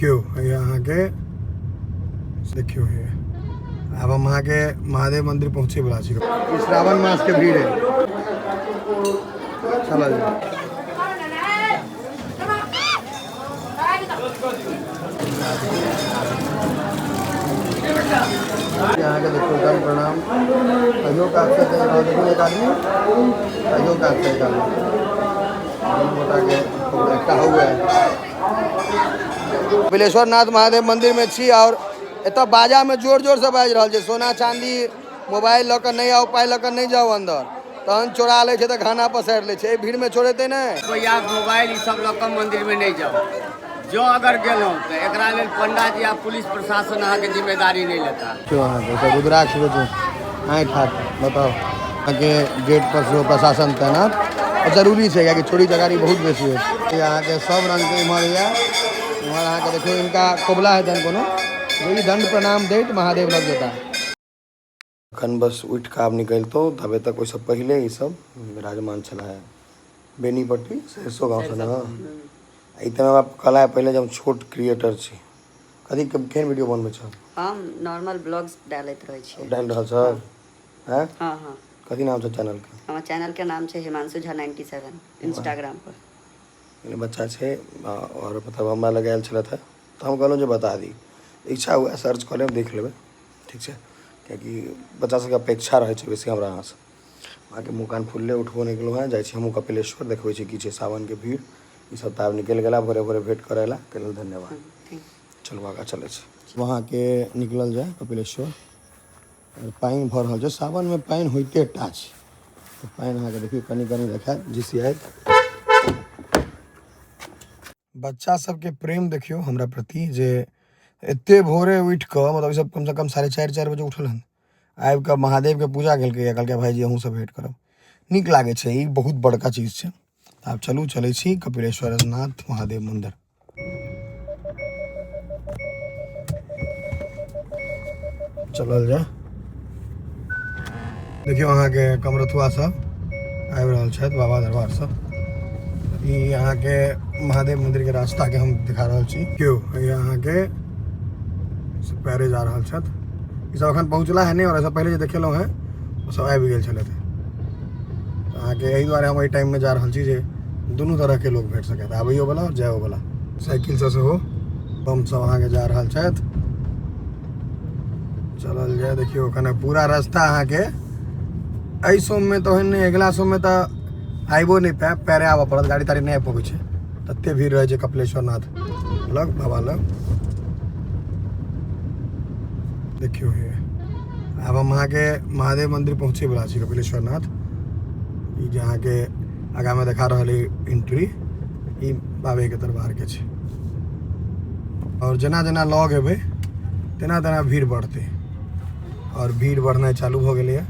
देखियौ हैया अहाँके, देखियौ हैया आब हम अहाँके महादेव मंदिर पहुँचे वाला छी। ई श्रावण मास के भीड़ है। चलल जाय। अहाँके देखियौ दंड प्रणाम। कहियो कात से देखियौ एक आदमी, कहियो कात से एक आदमी, दुनू गोटाके एकटा हुए। कपिलेश्वर नाथ महादेव मंदिर में छी और एतऽ बाजा में जोर जोर से बाजि रहल छै, सोना चांदी मोबाइल लऽ कऽ नहि आउ, पाइ लऽ कऽ नहि जाउ अंदर, तहन चोरा लै छै तऽ घाना पसारि लै छै। एहि भीड़ में चोरेतै नहि। रुपैआ मोबाइल ई सब लऽ कऽ मंदिर में नहि जाउ, जँ अगर गेलहुँ तऽ एकरा लेल पंडाजी आ पुलिस प्रशासन अहाँके जिम्मेदारी नहि लेता। क्यों अहाँके सब रुद्राक्ष बेचू आँखि हाथ बताउ। अहाँके गेट पर सेहो प्रशासन तैनात, और जरूरी छै कियाकि चोरी चकारी बहुत बेसी होइ छै। ई अहाँके सब रंगके इम्हर यऽ, इम्हर अहाँके देखियौ हिनका कबुला हेतनि कोनो, जे ई दंड प्रणाम दैत महादेव लग जेता। अखन बस उठि कऽ आब निकलितहुँ, तबे तक ओहिसँ पहिले ई सब विराजमान छलाह हे। बेनीपट्टी सरिसो गाँवसँ ने? ई तऽ हमरा कहला पहिले जे हम छोट क्रिएटर छी। कथी केहन वीडियो बनबै छह? हम नॉर्मल ब्लॉग्स डालैत रहै छियै। डालि रहल छह? हैं? हँ हँ। कथी नाम छै चैनलके? हमर चैनलके नाम छै हिमांशु झा 97 इंस्टाग्राम पर। बच्चा छै आओर मतलब हमरा लग आयल छलथि हेँ तऽ हम कहलहुँ जे बता दी, इच्छा हुए सर्च कऽ लेब, देख लेबै, ठीक छै? किएकि बच्चा सबके अपेक्षा रहै छै बेसी हमरा अहाँसँ। अहाँके मुँह कान फुलले, उठबो नहि केलहुँ हेँ। जाइ छी हमहूँ कपिलेश्वर, देखबै छी की छै सावनके भीड़। ई सब तऽ आब निकलि गेला भोरे भोरे भेँट करै लए, ताहि लेल धन्यवाद। चलू आगाँ चलै छी। वहाँके निकलल जाय कपिलेश्वर। आओर पानि भऽ रहल छै, सावनमे पानि होइते टा छै। तऽ पानि अहाँके देखियौ कनि कनि देखायत झिसियाइत। बच्चा सबके प्रेम देखियौ हमरा प्रति जे एते भोरे उठि कऽ, मतलब ई सब कमसँ कम 4:30 4 बजे उठल हन, आबि कऽ महादेवके पूजा केलकै, कहलकै भायजी अहूँसँ भेँट करब। नीक लागै छै, ई बहुत बड़का चीज छै। आब चलू चलै छी कपिलेश्वर नाथ महादेव मंदिर। चलल जाय। देखियौ अहाँके कमरथुआ सब आबि रहल छथि बाबा दरबार सब। ई अहाँके महादेव मंदिर के रास्ता के हम दिखा रहल छी। देखियौ ई अहाँके पैरे जा रहल छथि। ई सब अखन पहुँचला है नहि, और ऐसा पहिले जे देखेलहुँ हैं ओ सब आबि गेल छलथि। अहाँके एहि दुआरे हम एहि टाइममे जा रहल छी जे दुनू तरहके लोक भेट सकत, आबैयो वाला आओर जाइयो वाला। साइकिलसँ सेहो बम सब अहाँके जा रहल छथि। चलल जाय। देखियौ एखन पूरा रास्ता अहाँके एहि सोममे तऽ ओहन नहि, अगिला सोममे तऽ आबिओ नहि पायब, पैरे आबऽ पड़त, गाड़ी ताड़ी नहि आबि पबै छै, तते भीड़ रहै छै कपिलेश्वर नाथ लग, बाबा लग। देखियौ हे आब हम अहाँके महादेव मंदिर पहुँचे वाला छी, कपिलेश्वर नाथ। ई जे अहाँके आगाँमे देखा रहल है एंट्री, ई बाबे के दरबार के छै। और जेना जेना लग एबै तेना तेना भीड़ बढ़तै, और भीड़ बढ़नाइ चालू भऽ गेलैए।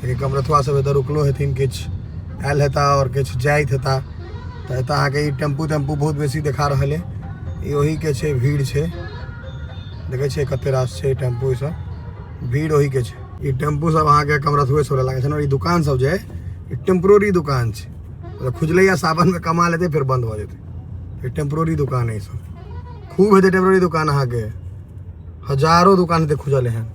कियाकि कमरथुआ सब एतऽ रुकलो हेथिन, किछु आयल हेता और किछु जाइत हेता। तऽ एतऽ अहाँके ई टेम्पू तेम्पू बहुत बेसी देखा रहल है, ई ओहीके छै भीड़ छै। देखै छियै कते रास छै टेम्पू, ई सब भीड़ ओहीके छै। ई टेम्पू सब अहाँके कमरथुए सब लागै छै। और ई दुकान सब जे है ई टेम्प्रोरी दुकान छै, मतलब खुजलैया सावन में कमा लेतै फेर बंद भऽ जेतै। ई टेम्प्रोरी दुकान है, ई सब खूब हेतै टेम्प्रोरी दुकान। अहाँके हजारो दुकान हेतै खुजल एहन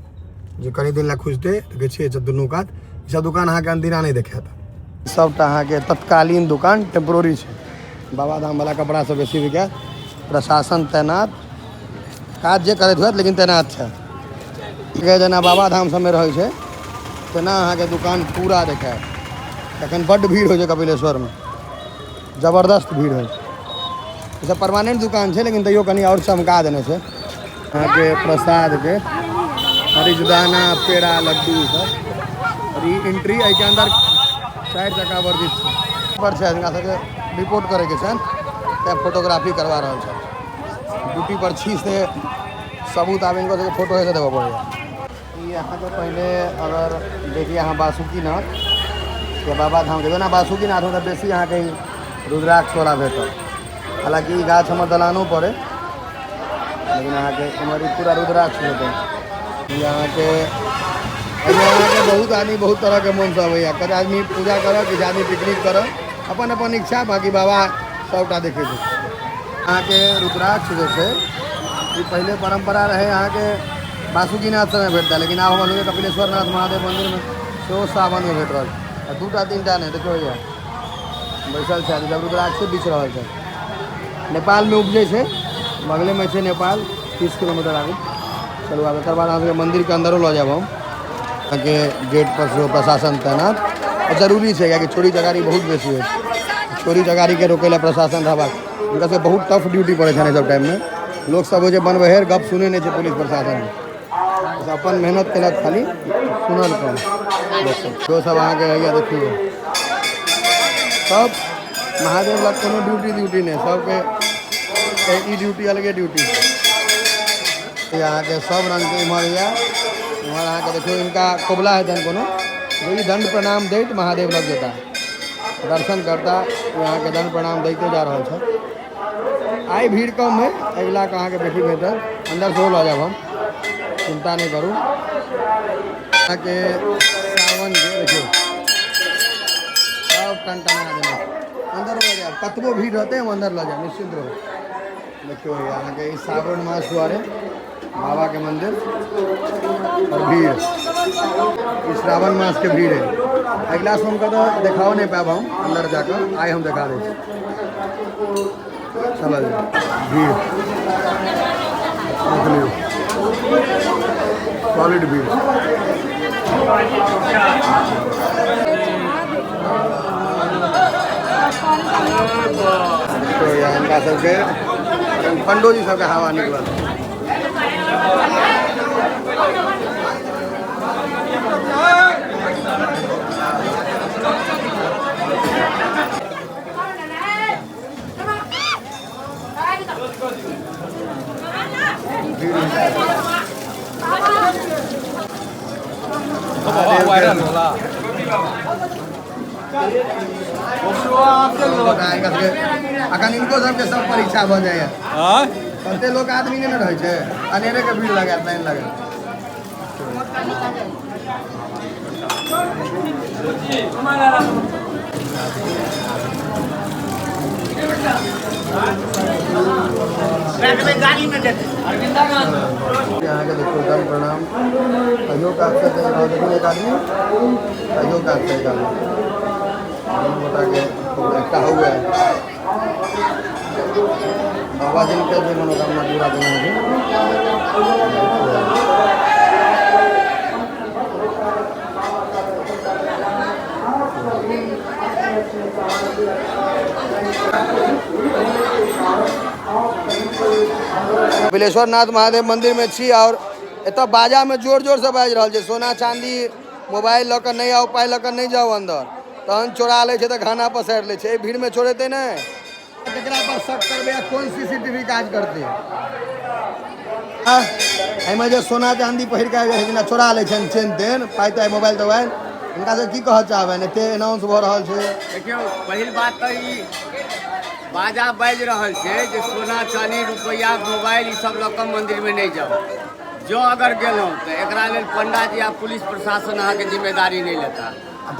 जे कनी दिन लए खुजतै। देखै छियै सब दुनू कात ई सब दुकान अहाँके अनदिना नहि देखायत, सबटा अहाँके तत्कालीन दुकान टेम्प्रोरी छै। बाबाधाम वाला कपड़ा सब बेसी बिकायत। प्रशासन तैनात, काज जे करैत होयत लेकिन तैनात छै। जेना बाबाधाम सबमे रहै छै तेना अहाँके दुकान पूरा देखायत। तखन बड्ड भीड़ होइ छै कपिलेश्वरमे, जबरदस्त भीड़ होइ छै। ई सब परमानेंट दुकान छै लेकिन तैयो कनि आओर चमका देने छै। अहाँके प्रसादके हरिजदाना पेड़ा लड्डू ई सब। और ई एंट्री एहिके अंदर 4 चक्का वर्जित छै पर छै, हिनका सबके रिपोर्ट करैके छनि तैं फोटोग्राफी करवा रहल छथि। ड्यूटी पर छी से सबूत आब हिनको सबके फोटो से देबऽ पड़ैया। ई अहाँके पहिले अगर देखिए अहाँ बासुकीनाथ या बाबा धाम जेबै ना, बासुकीनाथमे तऽ बेसी अहाँके ई रुद्राक्ष वाला भेटत। हालाँकि ई गाछ हमर दलानो पर अइ, लेकिन अहाँके एम्हर ई पूरा रुद्राक्ष भेटत। ई अहाँके एहिमे अहाँके बहुत आदमी बहुत तरहके मोनसँ अबैया, कते आदमी पूजा करऽ, किछु आदमी पिकनिक करऽ, अपन अपन इच्छा। बाँकी बाबा सबटा देखै छै। अहाँके रुद्राक्ष जे छै ई पहिले परम्परा रहै अहाँके बासुकीनाथ सबमे भेटता, लेकिन आब हमरा सबके कपिलेश्वर नाथ महादेव मन्दिरमे सेहो सावनमे भेट रहल छै। आ दूटा तीनटा नहि, देखियौ हैया बैसल छथि, जब रुद्राक्षे बिछ रहल छै। नेपालमे उपजै छै, बगलेमे छै नेपाल, 30 किलोमीटर आगू। चलू आब एकर बाद अहाँ सबके मन्दिरके अन्दरो लऽ जायब हम। अहाँके गेट पर सेहो प्रशासन तैनात, आ जरूरी छै कियाकि चोरी चकारी बहुत बेसी होइ छै। चोरी चकारीके रोकै लए प्रशासन रहबाक, हुनका सबके बहुत टफ ड्यूटी पड़ै छनि एहि सब टाइममे। लोक सब होइ छै बनबहेर, गप सुनै नहि छै पुलिस प्रशासन, अपन मेहनत केलक खाली सुनल कम लोकसब। सेहो सब अहाँके हैया देखियौ, सब महादेव लग कोनो ड्यूटी ड्यूटी नहि, सबके ई ड्यूटी अलगे ड्यूटी। अहाँके सब रङ्गके इम्हर यऽ, इम्हर अहाँके देखियौ हिनका कबुला हेतनि कोनो, ई दण्ड प्रणाम दैत महादेव लग जेता, दर्शन करता। अहाँके दण्ड प्रणाम दैते जा रहल छै। आइ भीड़ कम है, अगिला के अहाँके बेसी भेटत। अन्दर सेहो लऽ जायब हम, चिन्ता नहि करू। अहाँके सावन के देखियौ सब टनटना देने, अन्दर लऽ जायब, कतबो भीड़ रहतै हम अन्दर लऽ जायब, निश्चिन्त रहू। देखियौ अहाँके ई सावन मास दुआरे बाबा के मंदिर और भीड़, ई श्रावण मास के भीड़ है। अगिला सोम के तऽ देखाओ नहि पायब हम अंदर जाकऽ, आइ हम देखा दै छी। चलल जाय, भीड़ देख लियौ, सॉलिड भीड़। हिनका सबके पंडोजी सबके हवा निकलल। अखन इनको सबके सब परीक्षा भऽ जाइए। कते लोक आदमी नहि ने रहै छै, अनेरे के भीड़ लगायत, लाइन लगायत। अहाँके देखियौ दण्ड प्रणाम कहियो कातसँ दे रहल छथिन एक आदमी, कहियो कातसँ एक आदमी, दुनू गोटाके एकटा हुए बाबा जिनके जे मनोकामना पूरा केने हेथिन। कपिलेश्वर नाथ महादेव मंदिर में छी और एतऽ बाजा में जोर जोर से बाजि रहल छै, सोना चांदी मोबाइल लऽ कऽ नहि आउ, पाइ लऽ कऽ नहि जाउ अंदर, तहन चोरा लै छै तऽ घाना पसारि लै छै। एहि भीड़ में चोरेतै नहि, केकरा पर शक करबै आ कोन सीसीटीवी काज करतै? एहिमे जे सोना चांदी पहिर कऽ आबि जाइ छथिन आ चोरा लै छनि चेन तेन, पाइ ताइ मोबाइल तोबाइल, हिनका से की कहऽ चाहबनि? एते एनाउंस भऽ रहल छै। देखियौ, पहिल बात तऽ ई बाजा बाजि रहल छै जे सोना चानी रुपैआ मोबाइल ई सब लऽ कऽ मन्दिरमे नहि जाउ, जँ अगर गेलहुँ तऽ एकरा लेल पंडाजी आ पुलिस प्रशासन अहाँके जिम्मेदारी नहि लेता।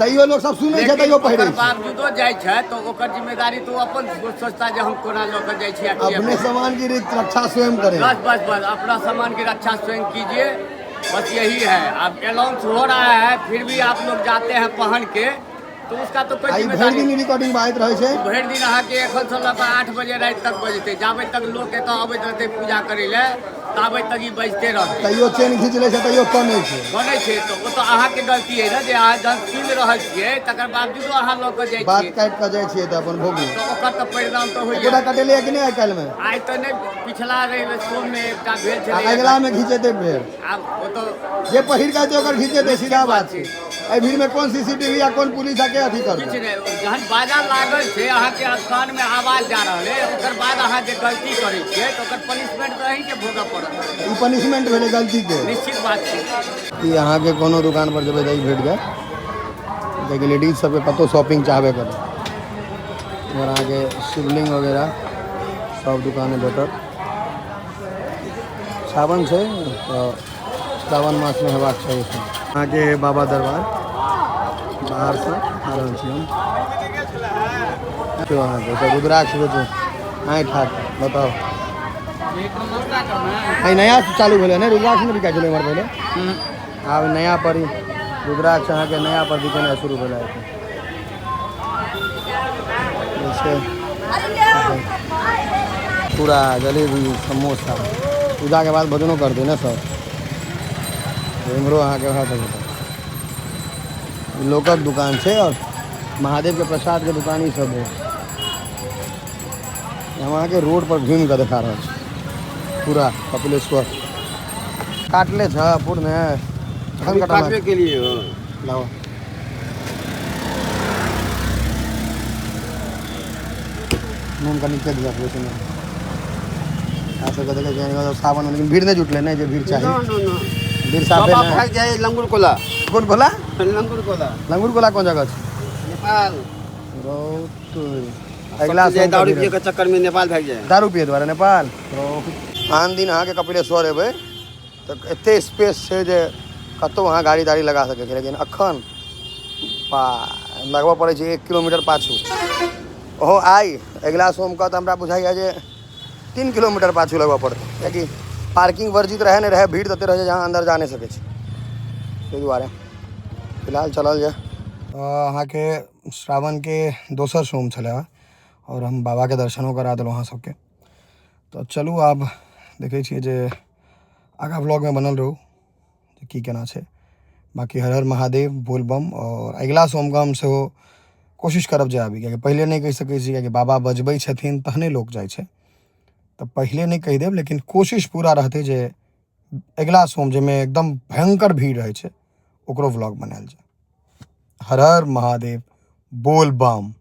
तैयो लोक सब सुनै छै, तैयो पहिरै ओकर छै। बावजूदो जाइ छै तऽ ओकर जिम्मेदारी तऽ ओ अपन सोचता जे हम कोना लऽ कऽ जाइ छी आ किया। अपने सामान की रक्षा स्वयं करें, बस बस बस, अपना सामान की रक्षा स्वयं कीजिए, बस यही है। अब अनाउंस हो रहा है फिर भी आप लोग जाते हैं पहन के, तो उसका तो कोई आ ई भरि जिम्मेदारी दिन रिकॉर्डिंग बाजैत रहै छै, भरि दिन अहाँके एखन से लऽ कऽ 8 बजे राति तक बजतै, जाबे तक लोक एतऽ अबैत रहतै पूजा करै लए ताबे तक ई बजते रहतै। तैयो चेन घीच लै छै, तैयो कनै छै, बनै छै तऽ ओ तऽ अहाँके गलती अइ ने जे अहाँ जहन सुनि रहल छियै तकर बावजूदो अहाँ लऽ कऽ जाइ बात छियै, काटि कऽ जाइ छियै तऽ अपन भोगू। तऽ ओकर तऽ परिणाम तऽ होइए। एकोटा कटेलियै कि नहि आइ काल्हिमे? आइ तऽ नहि, पिछला रवि सोममे एकटा भेल आ छलै। अगिलामे घिचेतै फेर, आब ओ तऽ जे पहिर कऽ एतै ओकर घिचेतै, सीधा बात छै। एहि भीड़मे कोन सीसीटीवी आ कोन पुलिस आ के अथी करतै? किछु नहि, जहन बाजा लागल छै अहाँके कानमे आवाज जा रहल अइ, ओकर बाद अहाँ जे गलती करै छियै तऽ ओकर पनिशमेंट तऽ अहीँके भोगऽ पड़त। ई पनिशमेंट भेलै गलतीके, निश्चित बात छै। ई अहाँके कोनो दुकान पर जेबै तऽ ई भेट जायत, कियाकि लेडीज सबके कतहु शॉपिंग चाहबे करै। इम्हर अहाँके शिवलिंग वगैरह सब दुकानमे भेटत। सावन छै तऽ सावन मासमे हेबाक चाही। अहाँके बाबा दरबार बाहरसँ आ रहल छी हम। अहाँके तऽ रुद्राक्ष बेचू आँखि हाथ बताउ। आ नया चालू भेलै ने, रुद्राक्ष नहि बिकाइ छलै इम्हर पहिले, आब नया पर ई रुद्राक्ष अहाँके नया पर बिकेनाइ शुरू भेलै। जे छै पूरा जलेबी समोसा, पूजाके बाद भोजनो करतै ने सब। इम्हरो अहाँके वएह सब भेटत। ई लोकक दुकान छै और महादेवके प्रसादके दुकान ई सब है। हम अहाँके रोड पर घूमि कऽ देखा रहल छी पूरा कपिलेश्वर। काटले छ पूर्ण कखन कटल? काटबे के लिए हो। लाओ। नून कनि के दिअ बेसी नहि। अहाँ सबके देखै छियै सावन में, लेकिन भीड़ नहि जुटलै नहि जे भीड़ चाही। नो नो नो। भीड़ साफे बाबा नहि। भाग जाए लंगूर कोला। कोन कोला? लंगूर कोला। लंगूर कोला कोन जगह छै? नेपाल। रौत अगिला सबसे सोम दारू के पिए के चक्कर में नेपाल भाग जाए। दारू पिए दुआरे नेपाल। आन दिन अहाँके कपिलेश्वर एबै तऽ एते स्पेस छै जे कतहु अहाँ गाड़ी ताड़ी लगा सकै छी, लेकिन अखन पा लगबऽ पड़ै छै 1 किलोमीटर पाछू। ओहो आइ अगिला सोमके तऽ हमरा बुझाइए जे 3 किलोमीटर पाछू लगबऽ पड़तै, कियाकि पार्किंग वर्जित रहै नहि रहै, भीड़ तते रहै छै जे अहाँ अन्दर जा नहि सकै छी। ताहि दुआरे फिलहाल चलल जाय। अहाँके श्रावणके दोसर सोम छलै और हम बाबाके दर्शनो करा देलहुँ अहाँ सबके। तऽ चलू आब देखै छियै जे आगाँ व्लॉगमे बनल रहू जे की केना छै। बाँकी हर हर महादेव, बोलबम। और अगिला सोमके हम सेहो कोशिश करब जे आबी, कियाकि पहिले नहि कहि सकै छी, कियाकि बाबा बजबै छथिन तहने लोक जाइ छै, तऽ पहिले नहि कहि देब, लेकिन कोशिश पूरा रहतै जे अगिला सोम जाहिमे एकदम भयंकर भीड़ रहै छै ओकरो व्लॉग बनायल जाय। हर हर महादेव, बोलबम।